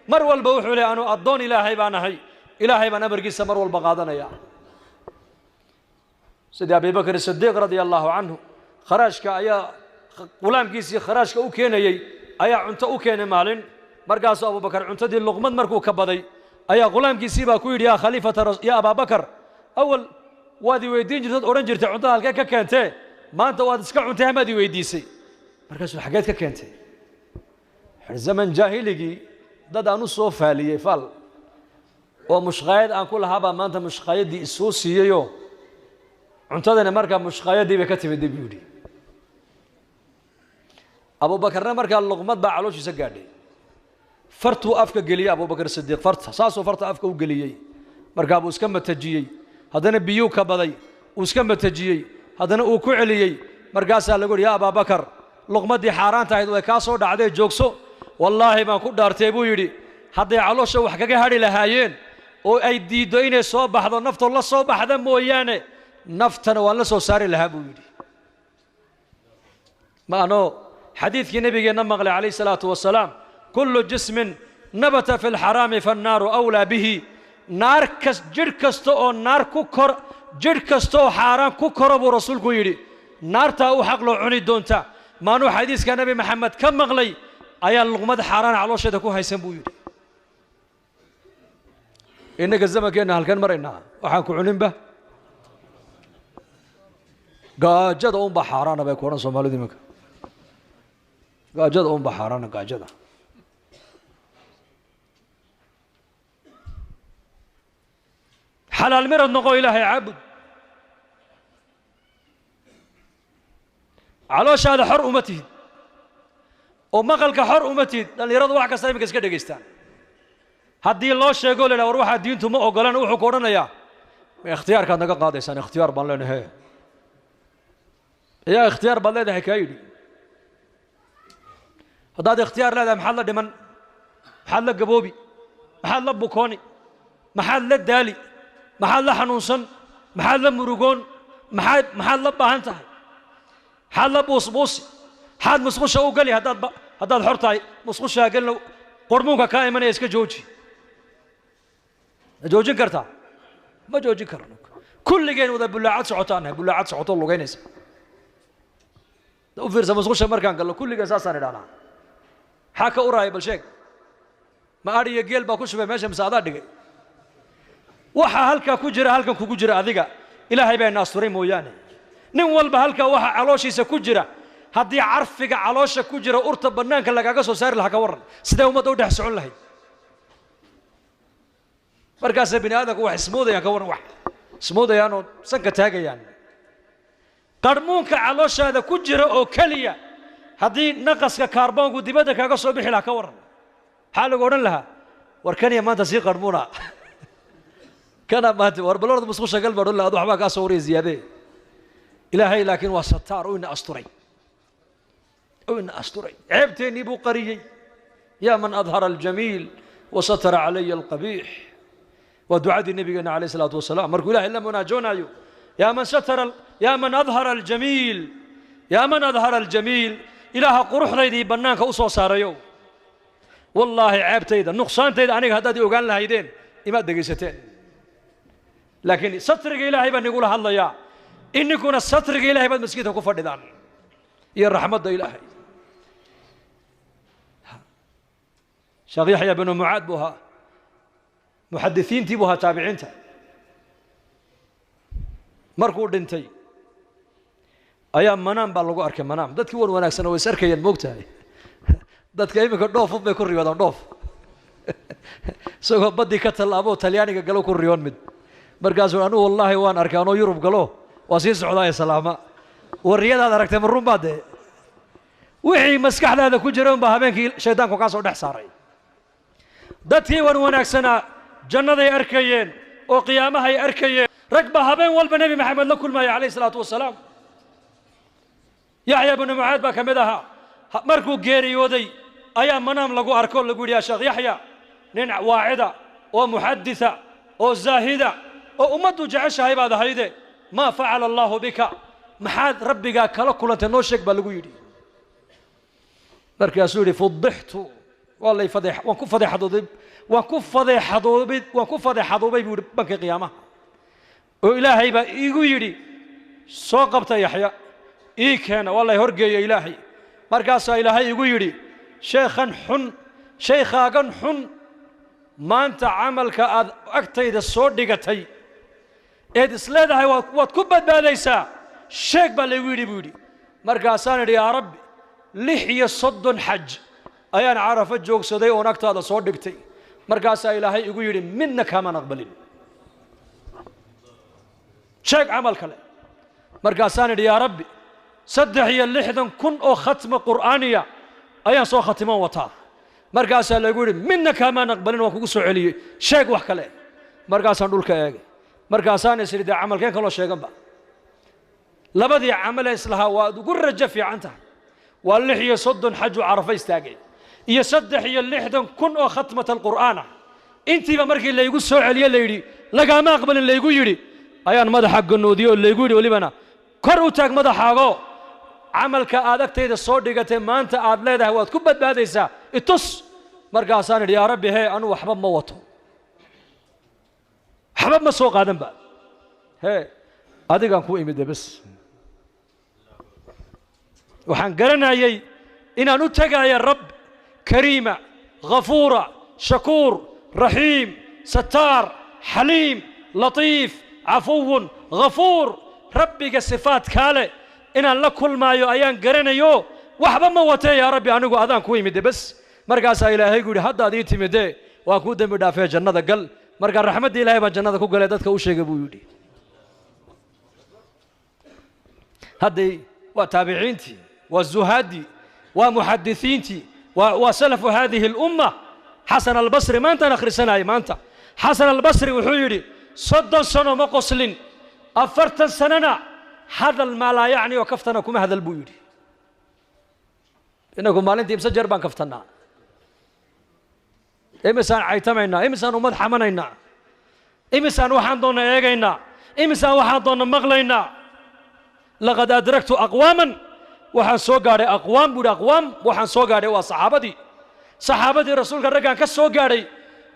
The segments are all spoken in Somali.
Mar walba wuxuu leeyahay anu addoon Ilaahay baan ahay, Ilaahay baan amarkiisa mar walba qaadanaya. Sidii Abi Bakr Siddiiq radiyallahu anhu kharaashka ayaa qulaamkiisii kharaashka u keenayay ayaa cunto u keenay maalin. Markaasuu Abu Bakar cuntadii luqmad markuu ka baday ayaa qulaamkiisii baa ku yidhi yaa khaliifata yaa Abaa Bakar, awal waad i weydiin jirtad odhan jirtay cuntada halkee ka keentee, maanta waad iska cuntay hamaad i weydiisay. Markaasuu xageed ka keentay? Zaman jaahiligii dad aan u soo faaliyey faal oo mushqaayad aan ku lahaabaa maanta mushqaayaddii isoo siiyeyoo cuntadana markaa mushqaayaddii bay ka timid buu yidhi. Abu Bakarna markaa luqmad baa calooshiisa gaadhay, fartuu afka geliyey Abu Bakar Siddiiq, farta saasuu farta afka u geliyey. Markaa buu iska matajiyey, haddana biyuu ka baday, uu iska matajiyey, haddana uu ku celiyey. Markaasaa lagu yidhi yaa Abaa Bakar, luqmaddii xaaraanta ahayd way kaa soo dhacday, joogso. Wallaahi baan ku dhaartay buu yidhi, hadday caloosha wax kaga hadhi lahaayeen oo ay diiddo inay soo baxdo, naftoo la soo baxda mooyaane, naftana waan la soo saari lahaa buu yidhi. Ma anoo xadiidkii nabigeenna maqlay calayhi salaatu wasalaam, kullu jismin nabata fi lxaraami fannaaru awlaa bihi. Naar kas jidh kasta oo naar ku kor, jidh kasta oo xaaraan ku koro buu rasuulku yidhi, naartaa u xaq loo cuni doonta. Maanuu xadiiska Nabi Maxamed ka maqlay ayaa luqmad xaaraan caloosheeda ku haysan buu yidhi. Innaga zamankeenna halkan maraynaa, waxaan ku cuninba gaajada unbaa xaaraana bay ku odhan Soomaalidu iminka, gaajada unbaa xaaraana, gaajada. Xalaal mirad noqo, Ilaahay caabud, calooshaada xor uma tihid oo maqalka xor uma tihid. Dhallinyaradu wax kasta iminka iska dhegaystaan. Haddii loo sheego la yidhaha war waxaa diintu ma ogolan, wuxuu ku odhanayaa ma ikhtiyaarkaad naga qaadaysaan, ikhtiyaar baan leenahay. Yaa ikhtiyaar baad leedahay kaa yidhi? Haddaad ikhtiyaar leedahay maxaad la dhiman, maxaad la gaboobi, maxaad la bukooni, maxaad la daali, maxaad la xanuunsan, maxaad la murugoon, maxaad la baahan tahay, maxaad la buusbuusi, maxaad musqusha u geli? Haddaad xor tahay musqushaa gelina, qormuunka kaa imanaya iska jooji. Ma joojin kartaa? Ma joojin karno. Kulligeen wada bullaacad socotaan nahay, bullaacad socoto lugaynaysa. U fiirsa musqusha markaan gallo kulligeen saasaan idhahnaa. Maxaa ka uraaya bal sheeg? Ma adhi iyo geel baa ku shubay meesha mise adaa dhigay? Waxa halkaa ku jira halkan kugu jira adiga Ilaahay baa ina asturay mooyaane. Nin walba halkaa waxa calooshiisa ku jira, haddii carfiga caloosha ku jira urta bannaanka lagaaga soo saari lahaa ka warran, sidee ummadda u dhex socon lahayd? Markaasay bini aadamku wax ismoodayaan ka warran, wax ismoodayaan oo sanka taagayaan. Qarmuunka calooshaada ku jira oo keliya haddii naqaska kaarboonku dibadda kaaga soo bixi lahaa ka warran, maxaa lagu odhan lahaa? War kaniya maanta sii qarmuuna kana maanta, war balorda musqusha gal baa odhan lahaa, ad waxbaa kaa soo waraya ziyaadee. Ilaahay laakiin waa sataar, uu ina asturay, uu ina asturay, ceebteennii buu qariyey. Yaa man adhara aljamiil wa satara calaya alqabiix, waa ducadii nabigeena calayhi salaatu wasalaam markuu Ilaahay la munaajoonaayo. Yaa man satara, yaa man adhara aljamiil, yaa man adhara aljamiil, Ilaaha quruxdaydii bannaanka u soo saarayo, wallaahi ceebtayda nuqsaantayda aniga haddaad i ogaan lahaydeen imaad dhegaysateen, laakiin satriga Ilaahay baan igula hadlayaa. Ininkuna satriga Ilaahay baad maskiinta ku fadhidaan iyo raxmadda Ilaahay. Sheekh Yaxya binu Mucaad buu ahaa, muxadisiintii buu ahaa taabiciinta. Markuu dhintay ayaa manaam baa lagu arkay. Manaam dadkii wan wanaagsana way is arkayeen, moogtahay. Dadka iminka dhoofun bay ku riyoodaan, dhoof isagoo baddii ka tallaaboo Talyaaniga galo ku riyoon mid. Markaasuu anugu wallaahi waan arkay anoo Yurub galo, waa sii socdaa salaama. Wariyadaad aragtay ma run baa dee? Wixii maskaxdaada ku jira unbaa habeenkii shaydaanku kaa soo dhex saaray. Dadkii wan wanaagsanaa jannaday arkayeen oo qiyaamahay arkayeen. Rag baa habeen walba Nebi Maxamed la kulmaya calayhi salaatu wasalaam. Yaxya binu Mucaad baa ka mid ahaa. Markuu geeriyooday ayaa manaam lagu arko, lagu yidhi yaa Sheekh Yaxya, nin waacida oo muxaditha oo zaahida oo ummaddu jeceshahay baad ahayde, maa facala allaahu bika, maxaad rabbigaa kala kulantay noo sheeg baa lagu yidhi. Markaasuu yidhi fudixtu, Waa lay fadeex, waan ku fadeexadoobay, waan ku fadeexadoobay, waan ku fadeexadoobay buu yidhi banka qiyaamaha. Oo Ilaahay baa iigu yidhi soo qabta Yaxya ii keena, waa lay horgeeya Ilaahay. Markaasaa Ilaahay igu yidhi sheekhan xun, sheekhaagan xun, maanta camalka aad agtayda soo dhigatay eed isleedahay waad ku badbaadaysaa, sheeg baa laygu yidhi buu yidhi. Markaasaan idhi yaa Rabbi, 36 xaj ayaan Carafo joogsaday oon agtaada soo dhigtay. Markaasaa Ilaahay igu yidhi midna kaamaan aqbalin, sheeg camal kale. Markaasaan idhi yaa Rabbi, 63,000 oo khatma qur'aaniya ayaan soo khatiman wataa. Markaasaa lagu yidhi midna kaamaan aqbalin, waan kugu soo celiyey, sheeg wax kale. Markaasaan dhulka eegay, markaasaan is idhi dee camalkeen kaloo sheeganba. Labadii camalee islahaa waad ugu rajo fiican tahay waa 36 xaju Carafo istaagay iyo 63,000 oo khatmat alqur'aan ah. Intiiba markii laygu soo celiye layidhi lagaama aqbalin laygu yidhi, ayaan madaxa ganoodiyey oo laygu yidhi welibana kor u taag madaxaago, camalka aad agtayda soo dhigatay maanta aad leedahay waad ku badbaadaysaa itus. Markaasaan idhi yaa Rabbi, hee anuu waxba ma wato, waxba ma soo qaadanba, hee adigaan ku imide bes. Waxaan garanayay inaan u tegaya Rabb kariima, ghafuura, shakuur, raxiim, sataar, xaliim, latiif, cafuwun, ghafuur, rabbiga sifaadkaa leh inaan la kulmaayo ayaan garanayo. Waxba ma watee yaa Rabbi, anigu adaan ku imide bes. Markaasaa Ilaahay gu yidhi haddaad ii timidee waan kuu dembi dhaafee jannada gal. Markaa raxmaddii Ilahay baan jannada ku galay dadka u sheegay buu yidhi. Hadday waa taabiciintii, waa zuhaaddii, waa muxadisiintii, waa salafu haadihi alumma. Xasan Albasri maantaan akhrisanayay maanta. Xasan Albasri wuxuu yidhi 30 sano ma qoslin, 40 sanana hadal maa laa yacni oo kaftana kuma hadal buu yidhi. Inagu maalintii imse jeer baan kaftannaa, imisaan caytamaynaa, imisaan ummad xamanaynaa, imisaan waxaan doonna eegaynaa, imisaan waxaan doonna maqlaynaa. Laqad adraktu aqwaaman, waxaan soo gaadhay aqwaam buu yidhi. Aqwaam waxaan soo gaadhay waa saxaabadii, saxaabadii rasuulka raggaan ka soo gaadhay.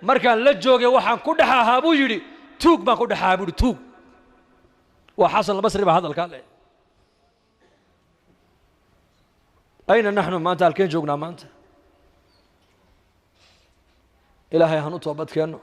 Markaan la joogay waxaan ku dhex ahaa buu yidhi tuug baan ku dhex ahaa buu yidhi, tuug. Waa Xasan Albasri baa hadalkaa leh. Ayna naxnu maanta, halkeen joognaa maanta? Ilaahay han u toobad keenno.